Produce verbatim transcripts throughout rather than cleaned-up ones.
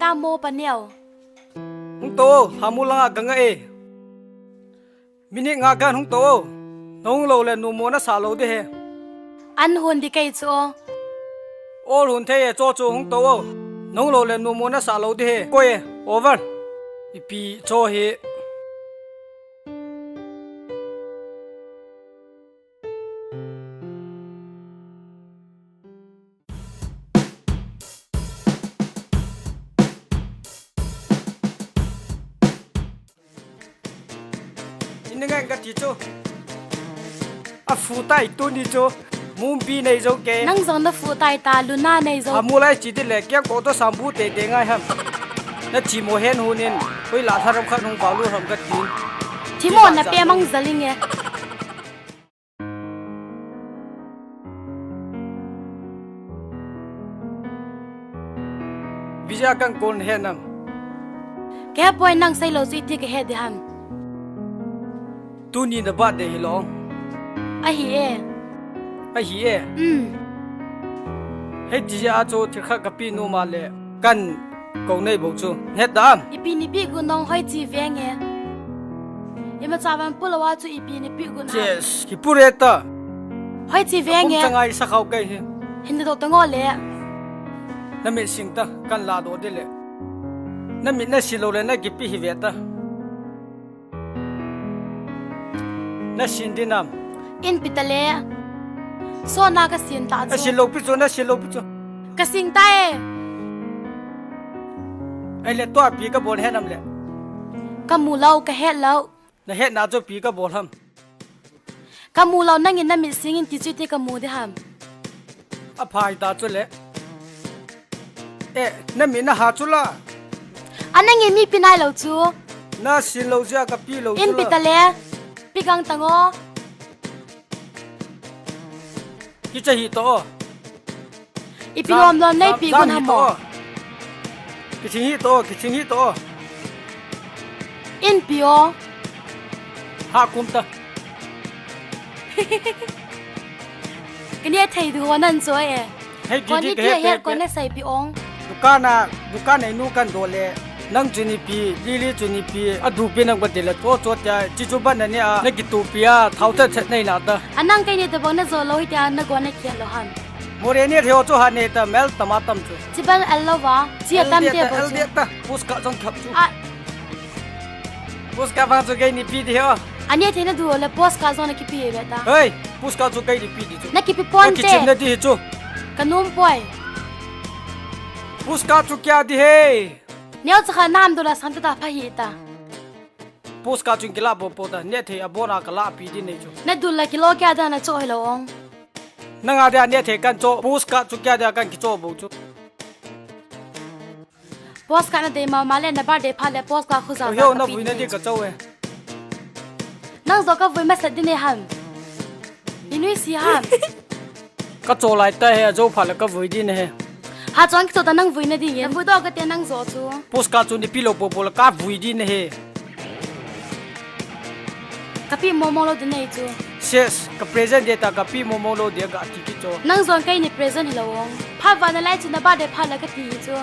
Tamo paneo. Hung to, hamu langa ganga e. Minute nga kan hung to. Nahung lou le numo nasah lou ding ahi. An hon ding kei chu. Ol hon thei e, cho chu hung to. Nahung lou le numo nasah lou ding ahi. Koi e, over. Ipi cho hi. Ini ngai kati chu. Afu tai tuni chu. Mumpi nei jo ke. Nang jong nafu tai ta, luna nei jo. Amu lai chi ding le, kiang ko to sambu te te ngai ham. Nathi mo hen hunin. Hoi la tharam khat hung balu ham katin. Thimo nape mang jaling e. Vijay kan kon he nam. Kahe poi, nang sei lou chu iti kahe ding ham. Tuni na birthday hi lou. Ahi e. Ahi e. Um. Hei ti a chu thil khat kape nom a le. Kan Ko nei bou chu. Hetdam. Ipi nipi gu nong hoi chi veng e. Imacha van pu lou a chu ipi nipi gu na. Yes, kipu re ta. Hoi chi veng e. Kum changai sa khau kai hi. Hin do ta ngo le. Na mit sing ta, kan la do de le. Na mit na si lou le na kipi hi ve ta. Na sin ding nam. In pi ta le. Sona ka sin ta chu. Na sin lou pi chu, na sin lou pi chu. Ka sing ta e. Ai le tua pi ka bol he nam le. Ka mu lou, ka het lou. Na het na chu pi ka bol ham. Ka mu lou, nangin na mit sing in ti chu iti ka mu ding ham. A phai ta chu le. Eh, na mit na ha chu la. A nangin mi pi nai lou chu. Na sin lou jia ka pi lou chu la. In pi ta le. Pi gang ta ngo. Kicha hi to. Ipi lom lom nei pi gun ham mo. Kiching hi to, kiching hi to. In pi o. Ha kum ta. Kani a thei du ho nan cho e. Hei, koni ti ka he he pe koni pe. Sai pi ong. Dukan a, dukan nei nu kan do le. Nang chu nipi, Lily chu nipi, a dupi nang ba ti le cho cho tia, chi chu ban na ni a, na kitupi a, thau chet chet nei na ta. A nang kei ni ta bang na jo lou hi tia, na go na khel lou ham. More ni theo chu ha nei ta, mel tama tam chu. Chi ban al lou va, chi a tam te bo chu. Al de ta, puska jong khap chu. A. Puska bang chu kei nipi di ho. Ani thei na du le puska jong na kipi ve ta. Hei, puska chu kei nipi di chu. Na kipi pon te. Ka kichim na di hi chu. Ka nom poi. Puska chu kya di he. Neo cha kha nam du la san ta ta pha hi ta. Puska chun kila bo po ta, ne thei a bona kala pi di nei chu. Na du la kilo kya da na cho hi lou ong. Na nga da ne thei kan cho, puska chu kya da kan ki cho bo chu. Puska na dei mama le na birthday pha le puska khu ja. Oi ho, na vui na di ka cho e. Nang jo ka vui ma sa di nei ham. Inui si ham. Ka cho lai ta he, a jo pha le ka vui di na he. Ha chong ki cho ta nang vui na di nge. Vui do ka te nang jo chu. Puska chu nipi lou po po le ka vui di na he. Ka pi mo mo lou di nei chu. Ses, ka present de ta ka pi mo mo lou di ga ti ki cho. Nang jong kei ni present hi lou ong. Pha va na lai chu na birthday pha le ka ti hi chu.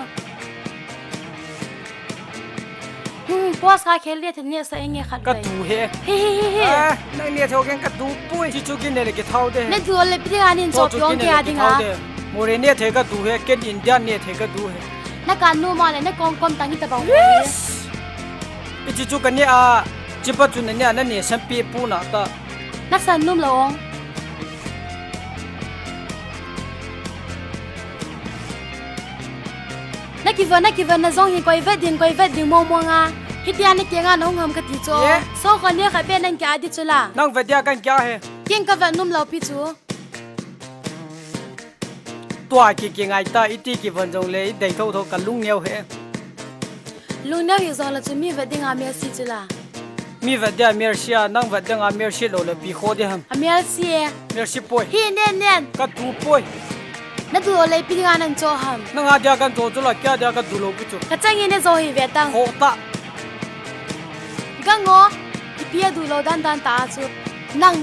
Hmm, puska khel le thei ne sa enge khat. Ka tu he. He, he, he, he. Ah, nang ne thou keng ka tu pui. Chi chu kin ne le ki thau de. Na du le pi ding a nin cho cho pi ong kei a ding a. More ne thei ka tu he, ken India ne thei ka tu he. Na ka nu ma le na kong kom tang hi ta bang. Yes. I chi chu ka ne a, chi pa chu ne ne a, na ne san pi pu na ta. Na san num lou ong. Na kiva, na kiva, na jong hi koi vet ding, koi vet ding mo mo nga. Hitia na ke nga na hung ham ka ti cho. Ye. So ko ne kha pe nang kya di chu la. Nang vet dia kan kya he. King ka vet num lou pi chu. Tua ki ki ngai ta, iti ki van jong le, i dei tho tho ka lung neo he. Lung neo hi jong la chu mi vet ding a mi si chu la. Mi vet dia mercy a, nang vet ding a mercy lou le pi kho di ham. A mercy e. Mercy poi. Hi nen nen. Ka tu poi. Na du lou le pi ding a nan cho ham. Nang a dia kan cho chu la, kya dia ka du lou pi chu. Ka chang in e jo hi ve tang. Kho ta. Gang o. Ipi a du lou dan dan ta chu. Nang.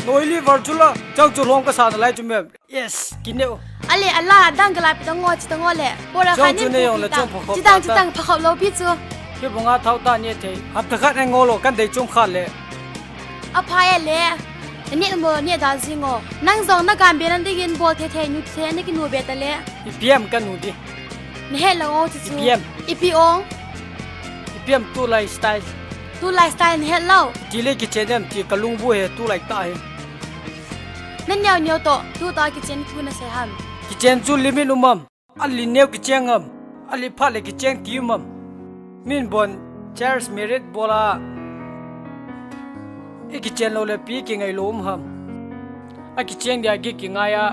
Noi liver chu la, chang chu hlom ka sa na lai chu me. Yes, kineo. Ale, ala, adang kala pi tango, chi tango le. Bora kha chu nin ne yong le chong pha khop chitang, ta, chitang pha khop lou pi chu. Pi bunga thau ta ne thei. Hap ta khat ne ngolo kan dei chum khat le. Apha e le. Ne mo ne da zingo. Nang jong na kan be nan dingin bol the the nu the ne ki nu be ta le. Ipi em ka nu di. Ne he lo o chi chu. Ipi em. Ipi ong. Ipi em tu lifestyle. Tu lifestyle ne he lo. Ti le kichen em ti ka lungbu he tu lai ta he. Na neo neo to, tu ta kichen thu na sei ham. Kichen chu limit um am. Ali neo kicheng am. Ali phat le kicheng ti um am. Min bon church merit bola. I kichen lo le pi kingai lo um ham. A kicheng dia ki kingai a.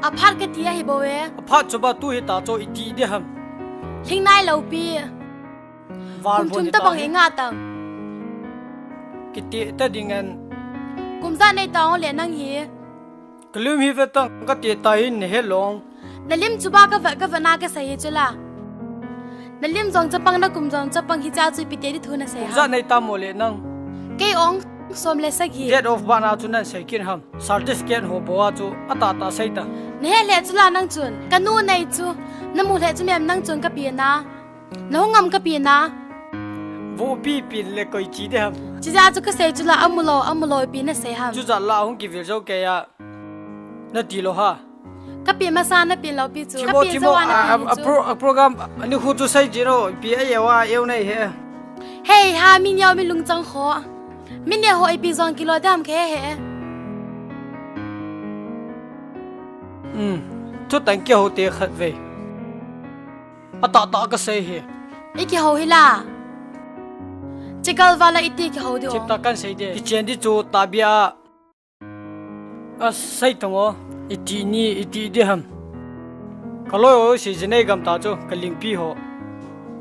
Aphat ka ti ahi bou e. Aphat chu ba tu hi ta chu iti de ham. Hling nai lo pi. Val kum thum ta bang hi nga tam. Kiti ta ding an. Kum ja nei ta ong le nang hi. Ka lim hi ve tang ka ti ta hin ne he long. Na lim chu ba ka va, ka va na ka sei hi chu la. Na lim jong chapang na kum jong chapang hi cha chu pi te di thu na sei ha. Kum ja nei ta mo le nang. Kei ong som le sagi. Date of birth na chu nan sei kin ham. Certificate ho bo a chu a ta ta sei ta. Ne he le chu la nang chun. Ka nu nei chu. Na mu le chu mem nang chun ka pi na. Na hung am ka pi na. Vo pi pin le koi chi de ham. Chi ja chu ka sei chu la amu lo, amu lo pi na sei ham. Chu ja la hung ki vil jo ke ya. Na ti lo ha. Ka pi masa na pi lo pi chu. Ka pi sa wa na pi chu. A pro-, a program ani khu chu sei ji no pi a ye wa eu nei he. Hei ha mi nyau mi lung chang kho. Mi ne ho ipi jong kilo dam khe he. Um, thu tang ke ho te khat ve. A ta ta ka sei he. I ki ho hi la. Chikal vala iti ki ho di o. Chip ta kan sei de. Kichen di chu ta bia. A sei tong o. Iti ni, iti di ham. Ka loi o si jinei gam ta chu, ka lingpi ho.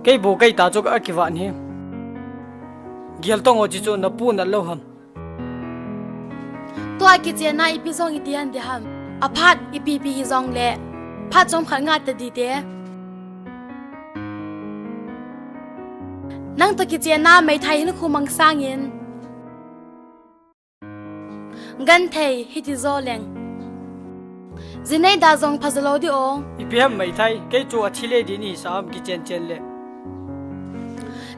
Kei bo kei ta chu ka kivan hi. Gial tong o chi chu na pu na lo ham. Tua kichen na ipi jong iti han de ham. Aphat ipi pi hi jong le. Phat chom khat nga ta di te. Nang to kichen na mei thai hin khu mang sangin. Gan thei hiti jo leng. Jinei da jong pha jo lo di o. Ipi ham mei thai, kei chu a thi le di ni sa ham kichen chen le.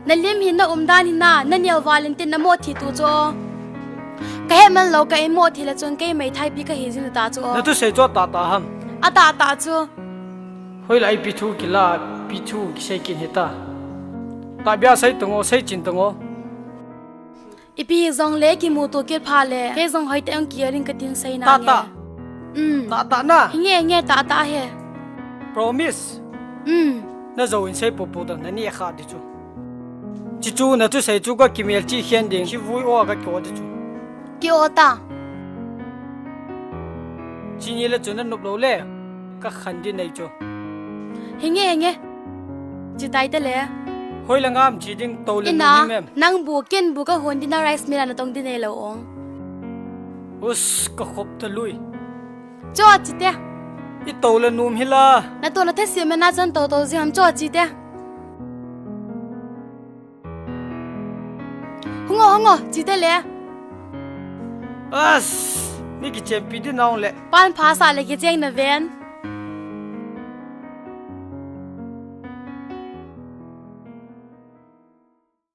Na lim hi na um dan hi na, na neo valin tin na mo thi tu chu. Ka he man lo ka i mo thi le chun kei mei thai pi ka hi jin ta chu. Na tu sei chu ta ta ham. A ta ta chu. Hoi la ipi thu ki la, pi thu ki sei kin hi ta. Ta bia sei tong o, sei chin tong o. Ipi hi jong le kimu tu kit pha le, kei jong hoi te ong ki ring ka tin sei na nge. Ta ta. Um. Ta ta na. Hi nge nge ta ta he. Promise. Um. Na jo in sei pu pu ta na ni kha di chu. Chi chu na tu sei chu ka kimel chi khen ding. Chi vui o ka ko di chu. Ki o ta. Chi ni le chu na nup lo le. Ka khan di nei chu. Hi nge hi nge. Chi tai te le. Hoi la ngam chi ding to le ina, nu hi mem. Nang bu ken bu ka hon di na rice mill a na tong di nei lo ong. Us ka khop ta lui. Cho chi te. I to le num hi la. Na to na the si me na chan to to ji ham cho chi te. Hungo, hungo, chi te le. As, mi ki chempi di naung le. Pan pha sa le ki cheng na ven.